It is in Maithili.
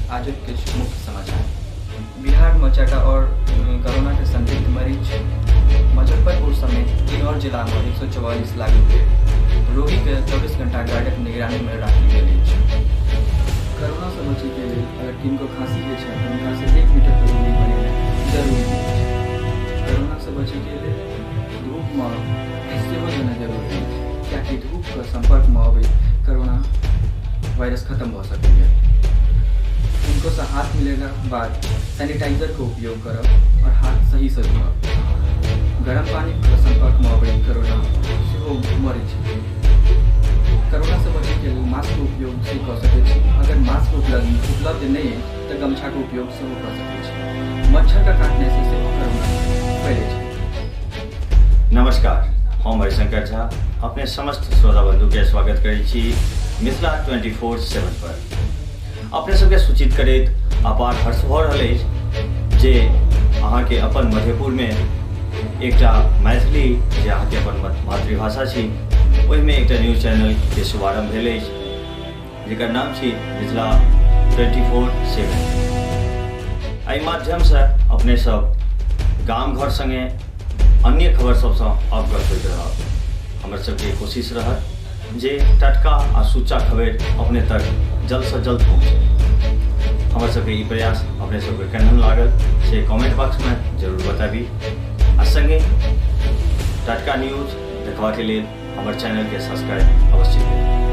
आजुक किछु मुख्य समाचार। बिहारमे चारिटा आओर कोरोनाके संदिग्ध मरीज। मुजफ्फरपुर समेत 3 आओर जिलामे 144 लागू भेल। रोगीके 24 घंटा गार्डक निगरानीमे राखल गेल अछि। कोरोनासँ बचैके लेल अगर किनको खाँसी होइ छै तऽ हुनकासँ 1 मीटरके दूरी बनेनाइ जरूरी अछि। कोरोनासँ बचैके लेल धूपमे सेहो जेनाइ जरूरी अछि, कियाकि धूपके सम्पर्कमे अबैत कोरोना वायरस खत्म भऽ सकैए। किनकोसँ हाथ मिलेलाक बाद सैनिटाइजरके उपयोग करब आओर हाथ सहीसँ धोअब। गरम पानिके सम्पर्कमे अबैत कोरोना सेहो मरै छै। कोरोनासँ बचैके लेल मास्कके उपयोग से कऽ सकै छी। अगर मास्क उपलब्ध नहि अछि तऽ गमछाके उपयोग सेहो कऽ सकै छी। मच्छरके काटनेसँ सेहो कोरोना फैलै छै। नमस्कार, हम हरिशंकर झा अपने समस्त श्रोता बंधु के स्वागत करै छी मिथिला 24/7 पर। अपने सबके सूचित करैत अपार हर्ष भऽ रहल अछि जे अहाँके अपन मधेपुरमे एकटा मैथिली जे अहाँके अपन मातृभाषा छी ओहिमे एकटा न्यूज चैनलके शुभारम्भ भेल अछि, जकर नाम छी मिथिला 24/7। एहि माध्यमसँ अपने सब गाम घर सङ्गे अन्य खबर सबसँ अवगत होइत रहब। हमर सबके कोशिश रहत जे टटका आ सुच्चा खबर अपने तक जल्द से जल्द पहुँचे। हमर सबके ई प्रयास अपने सबके केहन लागल से कमेंट बॉक्समे जरूर बताबी आ सङ्गे टटका न्यूज देखबाके लेल हमर चैनलके सब्सक्राइब अवश्य करी।